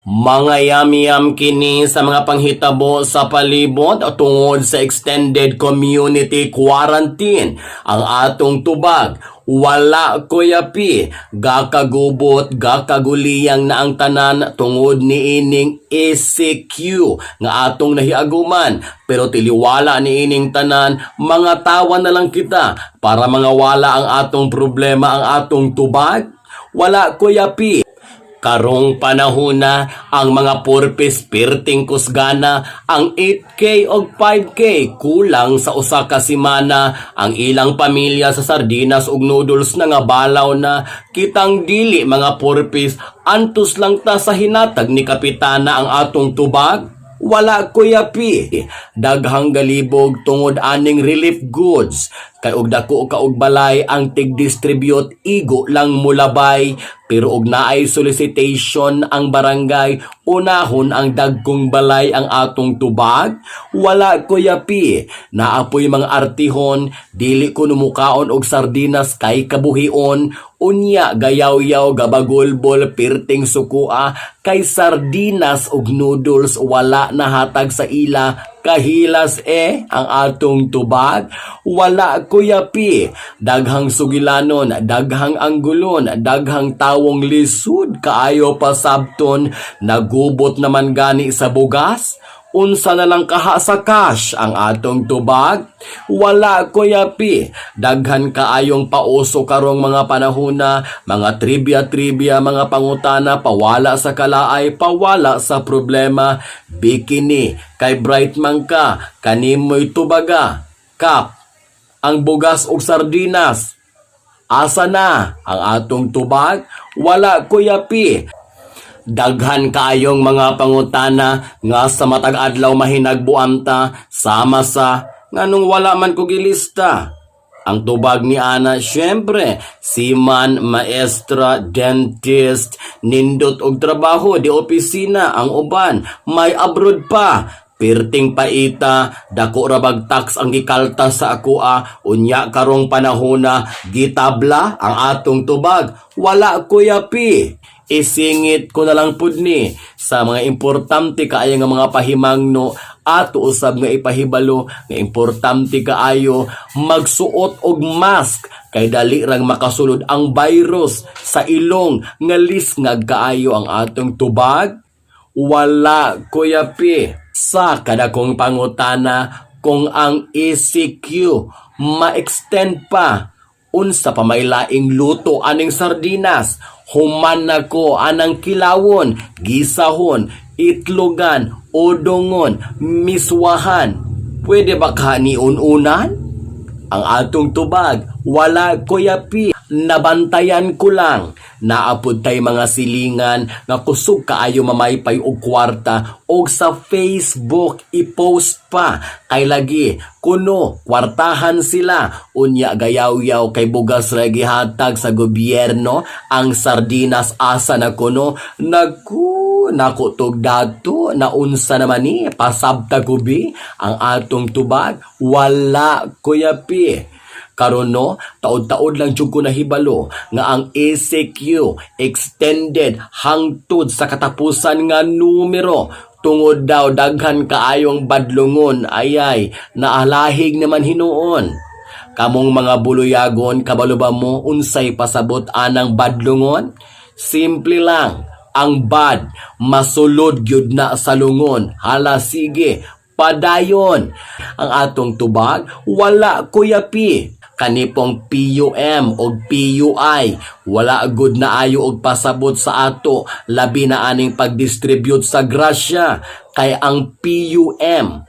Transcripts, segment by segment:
Mga yam-yam kini sa mga panghitabo sa palibot tungod sa extended community quarantine. Ang atong tubag, wala, Kuya P. Gakagubot, gakaguliyang na ang tanan tungod ni ining ECQ nga atong nahiaguman. Pero tiliwala ni ining tanan, mga tawa na lang kita para mga wala ang atong problema, ang atong tubag. Wala, Kuya P. Karong panahon na ang mga purpose perting kusgana, ang 8K og 5K kulang sa usa ka semana. Ang ilang pamilya sa sardinas ug noodles na nga balaw na. Kitang dili mga purpose, antos lang ta sa hinatag ni kapitana. Ang atong tubag, wala, Kuya P. Daghang galibog tungod aning relief goods. Kay og dako ka og balay, ang tig-distribute igo lang mulabay. Pero og naay solicitation ang barangay, unahon ang dagkong balay. Ang atong tubag, wala, Kuya P. Naapoy mga artihon, dili ko numukaon og sardinas kay kabuhion. Unya gayaw-yaw, gabagulbol, pirting sukua kay sardinas ug noodles wala nahatag sa ila. Kahilas eh ang atong tubag, wala, Kuya P. Daghang sugilanon, daghang anggulon, daghang tawong lisod kaayo pasabton. Nagubot naman gani sa bugas. Unsa na lang kaha sa cash? Ang atong tubag, wala, Kuya P. Daghan kaayong pauso karong mga panahona, mga trivia-trivia, mga pangutana, pawala sa kalaay, pawala sa problema. Bikini, kay bright man ka, kanimoy tubaga. Kap, ang bugas og sardinas. Asa na ang atong tubag? Wala, Kuya P. Daghan kaayong mga pangutana nga sa matag adlaw mahinagbuan ta, sama sa nganong wala man ko gilista. Ang tubag ni Ana, syempre, seaman, maestra, dentist, nindot og trabaho di opisina. Ang uban, may abroad pa. Pirting paita, dako ra bag tax ang gikaltas sa akoa, unya karong panahona, gitabla ang atong tubag. Wala, Kuya P. Isingit ko na lang pud ni sa mga importante kaayo nga mga pahimangno, ato usab nga ipahibalo nga importante kaayo magsuot og mask kay dali rang makasulod ang virus sa ilong nga lisngag kaayo. Ang atong tubag, wala, Kuya P. Sa kadakong pangutana kung ang ECQ ma-extend pa, unsa pa may laing luto aning sardinas? Human nako anang kilawon, gisahon, itlogan, odongon, miswahan. Pwede ba ka ni ununan? Ang atong tubag, wala, Kuya P. Nabantayan ko lang. Naapod tay mga silingan nga kusog kaayo mamaypay og kwarta og sa Facebook i-post pa. Kay lagi, kuno, kwartahan sila. Unya gayaw-yaw kay bugas ra gihatag sa gobyerno, ang sardinas asa na kuno? Naku, naku tog dato, naunsa naman ni, pasabta ko bi, ang atong tubag, wala, Kuya P. Karon no, taod-taod lang jud ko nahibalo nga ang ECQ extended hangtod sa katapusan nga numero tungod daw daghan kaayong badlungon. Ayay, naalahig naman hinuon. Kamong mga buluyagon, kabalo ba mo unsay pasabot anang badlungon? Simple lang. Ang bad, masulod gyud na sa lungon. Hala sige, padayon. Ang atong tubag, wala, Kuya P. Kanipong PUM o PUI, wala gud na ayo og pasabot sa ato, labi na aning pagdistribute sa grasya. Kay ang PUM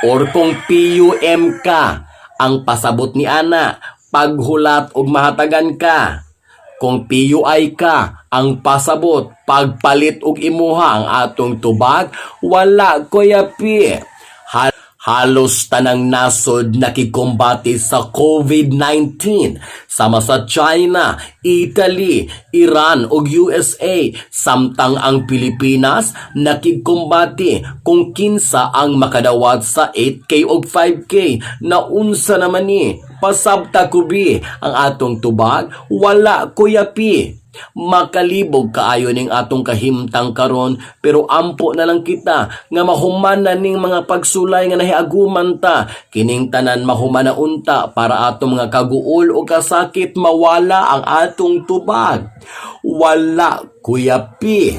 or kung PUM ka, ang pasabot ni ana, paghulat og mahatagan ka. Kung PUI ka, ang pasabot, pagpalit og imuha. Ang atong tubag, wala, Kuya P. Halos tanang nasod nakikumbate sa COVID-19 sama sa China, Italy, Iran ug USA, samtang ang Pilipinas nakikumbate kung kinsa ang makadawat sa 8K ug 5K. Naunsa naman ni, pasabta ko bi, ang atong tubag, wala, Kuya P. Makalibog kaayo ning atong kahimtang karon, pero ampo na lang kita nga mahuman na ning mga pagsulay nga nahiaguman ta. Kining tanan mahuman na unta para atong mga kaguol o kasakit mawala ang atong tubag. Wala, Kuya P.